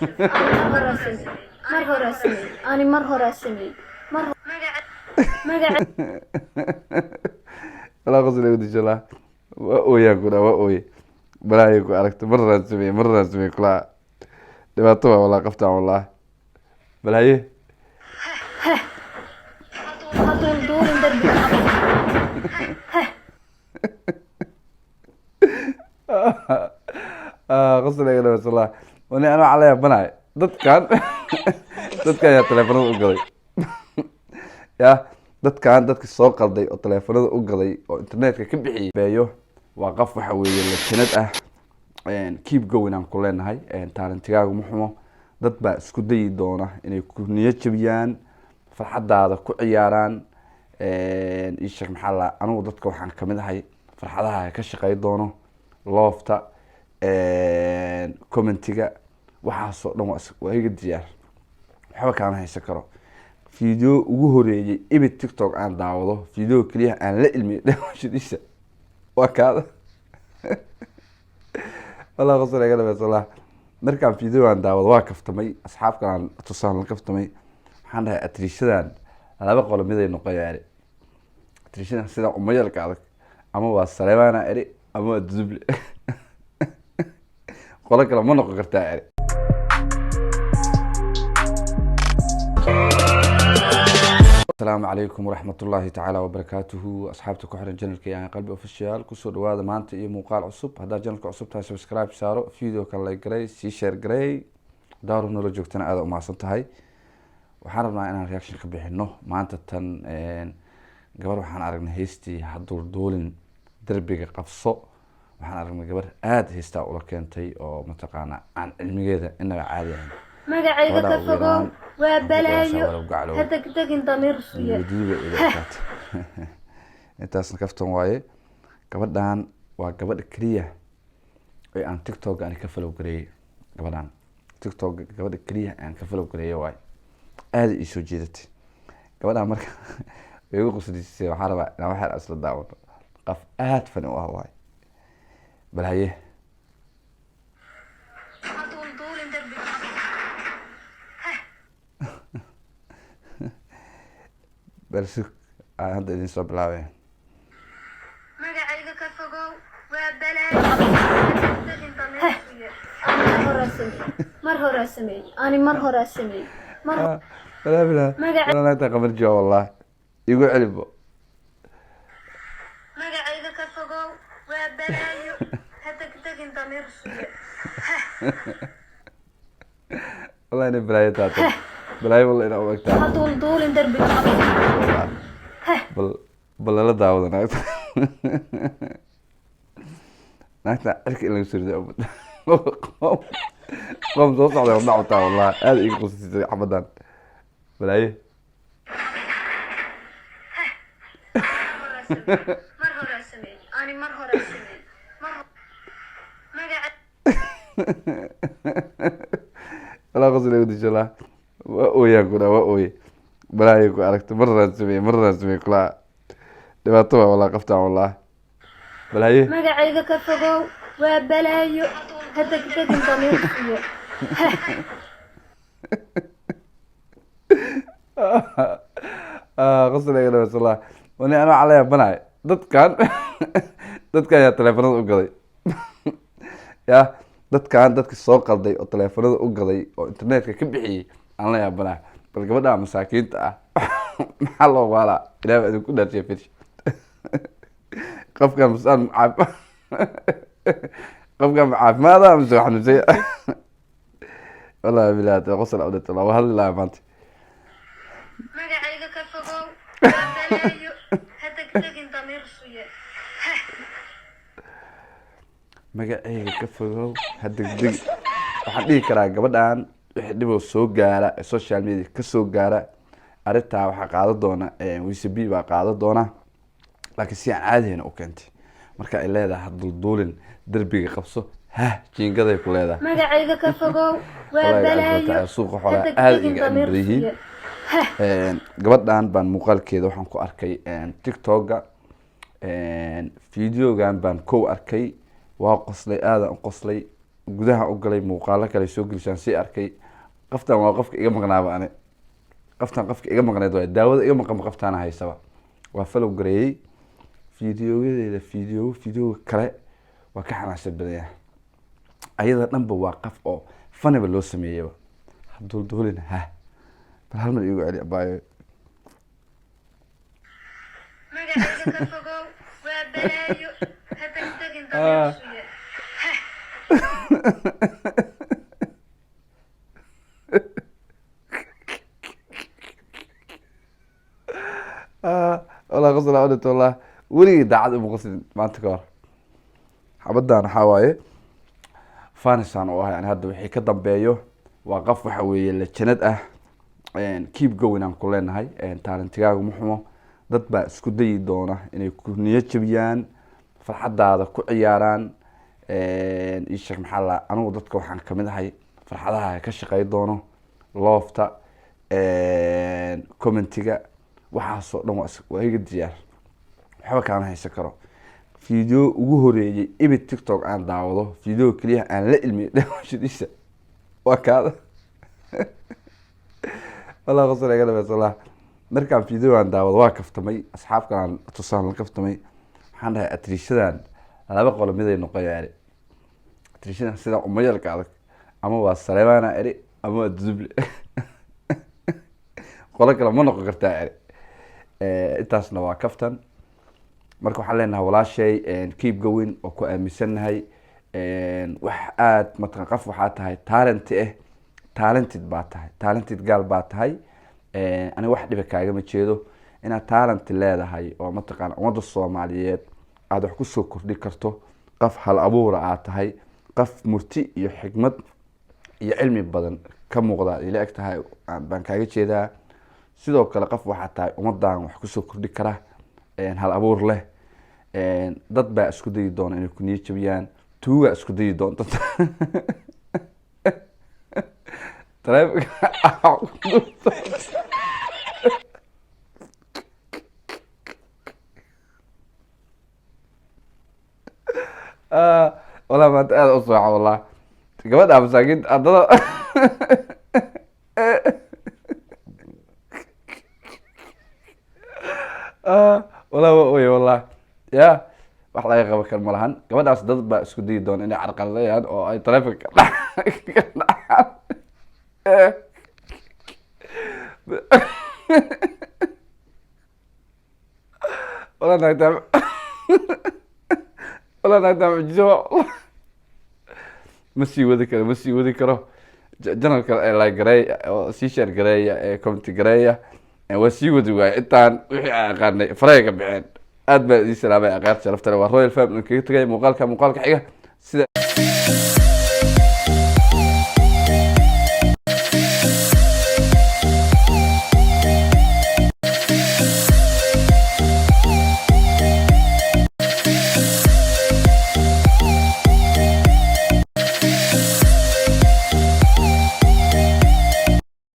Mar horaa sameeyey ani, mar horaa sameeyey, mar magaca. Walaa qosol igu disho laa, waa ooyaan ku dhaa, waa ooye. Balaayo ku aragta, mar horaan sameeyey, mar horaan sameeyey kulaa. Dhibaato waa walaa qaftaan walaa balaaye. Ha duulduulin darbiga qabso. Qosol iga dhamaysa walaa. Wani anoo waxaa la yaabanahay dadkan ayaa taleefanada u gaday ya, dadkan dadka soo qalday oo taleefanada u gaday oo internetka ka bixiyey beeyo. Waa qof waxa weeye lajanad ah. Keep going aan ku leenahay, talentigaagu ma xumo. Dad baa isku dayi doona inay ku niyad jabiyaan, farxadaada ku ciyaaraan. Ii sheeg maxaa la, anigu dadka waxaan kamid ahay farxadaha ka shaqey doono, loofta, commentiga, waxaasoo dhan waa iga diyaar, waxba kaama haysan karo. Video ugu horeeyey ibid TikTok aan daawado, video keliya aan la ilmiyay daawashadiisa waa kaada. Wallah qosol iga dhameys wallah. Markaan video aan daawado waa kaftamay, asxaabkan aan tusaan la kaftamay. Waxaan dhahay atriishadan laba qolo miday noqoyaani, atriishadan sida umayalka adag ama waa Saleebana eri ama waa Duduble, qolo kale ma noqon kartaa eri. Asalaamu calaykum waraxmatullaahi tacaala wabarakaatuhu. Asxaabta ku xiran channelka Yaan Qalbi Official, kusoo dhawaada maanta iyo muuqaal cusub. Haddaad channelka cusub tahay, subscribe saaro, video kale like garay, sii share garay. Haddaa hore noola joogtana, aada umahadsan tahay. Waxaan rabnaa inaan reaction ka bixino maanta tan gabar. Waxaan aragnay heystii "Haduulduulin Derbiga Qabso". Waxaan aragnay gabar aada heystaa ula keentay oo mataqaana aan cilmigeeda inaba caadi ahayn. Magacayga ka Gabadha ugu fogow yaraan waa waxaan ku balaayo. qiyaasaa walow gaclow. Ha degdegin damiir suye. Duduba ila ekaatay. Intaasna kaftan waaye. Gabadhan waa gabadha keliya ee aan TikTok ani ka follow gareeyey. Gabadhan TikTok gabadha keliya aan ka follow gareeyey waaye. Aada ii soo jeedatay gabadhan. Marka way igu qoslisay. Waxaan rabaa inaan waxaan isla daawano. Qof aada fani u ah waaye. Bal haye. Ha duulduulin darbiga qabso. Bal sug, aan hadda idin soo bilaabay. Magacayga ka fogow waa balaayo. Ha degdegin damiir suye. Mar horaa sameeyey, mar horaa sameeyey ani, mar horaa sameeyey, mar Bilaa bilaa. Naagta qabar jooga wallah, igu celibo. Magacayga ka fogow waa balaayo. Ha degdegin damiir suye. Wallahi inay balaayo taatay, balaayo wallah inaa u egtaa. Ha duulduulin darbiga qabso. Bal lala daawado naagta. Naagta cirka in laga soo riday, qoom qoom soo socday wadna cutaa. Wallah aada iga qosisay xabadan balaaye. Mar horaa sameeyey ani, mar horaa sameeyey, mar magaca. Walaa qosol igu disho laa, waa ooyaan ku dhaa, waa ooye. Balaayo ku aragta, mar horaan sameeyey, mar horaan sameeyey kulaa. Dhibaato waa walaa qaftaan wallah balaaye. Magacayga ka fogow waa balaayo. Ha degdegin damiir suye. Qosol iga dhameys wallah. Wani anoo waxaa la yaabanahay dadkan ayaa taleefanada u gaday ya, dadkan dadka soo qalday oo taleefanada u gaday oo internetka ka bixiyey aan la yaabanahay. Bal gabadha masaakiinta ah maxaa loo waalaa? Ilaah baa idinku dhaarsiya fish. Qofkan masaan caaf, qofkan ma caafimaada mise waa xanuunsaya? Wallahi bilahi qosol awdhata waa hadli lahaa maanta. Magacayga ka fogow waa balaayo. Ha degdegin damiir suye. Magacayga ka fogow, ha degdeg. Waxaan dhihi karaa gabadhan wixii dhiboo soo gaara ee social media ka soo gaara, arrintaa waxaa qaadan doona wcb baa qaadan doona. Laakiin si aan caadihayna u keentay marka ay leedahay "Ha dulduulin derbiga qabso", hah, jiingaday ku leedahay. Magacayga ka fogow waa Wallaahi balaayo. aad suuqa Ha xoolaha aada degdegin iga damiir badan yihiin. suye. Gabadhan baan muuqaalkeeda waxaan ku arkay TikToka. Videogan baan kow arkay, waa qoslay, aadaan u qoslay. Gudaha u galay, muuqaalo kale soo gelisaan sii arkay. Qoftan waa qofka iga maqnaaba ani. Qoftan qofka iga maqneyd waay, daawada iga maqanba qoftaana haysaba. Waa follow gareeyey videoyadeeda. Videoga kale waa ka xanaaqsan badan yahay. Ayada dhanba waa qof oo faniba loo sameeyeyba. Ha duulduulin, ha bal hal mar iigu celi, abaayo. Magacayga ka fogow, waa balaayo. Ha degdegin, dameersuye. Heh. Wallah qosla odhito, wallah weligii daacad uma qoslin maanta ka hor. Xabaddan waxaa waaye fanisaan u ah, yani hadda wixii ka dambeeyo waa qof waxa weeye legend ah. Keep going aan ku leenahay. Talentigaagu ma xumo. Dad baa isku dayi doona inay ku niyad jabiyaan, farxadaada ku ciyaaraan. Ii sheeg, maxaa la, anigu dadka waxaan kamid ahay farxadaha ka shaqey doono. Loveta, commentiga, waxaasoo dhan waa iga diyaar, waxba kaama haysan karo. Video ugu horeeyey ibid TikTok aan daawado, video keliya aan la ilmiyay dhaawashadiisa waa kaada. Wallah qosol iga dhameys. Wallah markaan video aan daawado waa kaftamay, asxaabkan aan tusaan la kaftamay. Waxaan dhahay, atriishadan laba qolo miday noqon yaani. Atriishadan sida umayalka adag ama waa Saleebana eri ama waa Duduble, qolo kale ma noqon kartaa eri. Intaasna waa kaftan. Marka waxaan leenahay, walaashay, keep going oo ku aaminsannahay. Wax aad mataqan, qof waxaa tahay talent ah, talented baa tahay, talented gaal baa tahay. Aniga wax dhiba kaagama jeedo inaad talent leedahay oo mataqaana ummadda Soomaaliyeed aada wax kusoo kordhi karto. Qof hal abuura aad tahay, qof murti iyo xikmad iyo cilmi badan ka muuqda ila eg tahay baan kaaga jeedaa. Sidoo kale qof waxaa tahay ummadan wax kusoo kordhi kara, hal abuur leh. Dad baa isku dayi doona inay ku niyo jabiyaan, tuugaa isku dayi doonta taleefonka. Wallah maanta aada u sooxa. Wallah gabadha masaakiinta ardada. Wallah waa oye, wallah ya wax laga qaban karo ma lahan. Gabadhaas dad baa isku dayi doona inay carqaladeeyaan oo ay taleefonka ka dhacaan. Wallah naagtaa, wallah naagtaa mucjiso. Ma sii wadi karo, ma sii wadi karo. Channelka like gareeya oo sii share gareeya ee comment gareeya. Waa sii wadi waaya intaan wixii aan aqaanay faraya ka baxeen. Aad baan idiin salaamay, aqaar sharafta leh. Waa Royal Family kaga tagay muuqaalka xiga.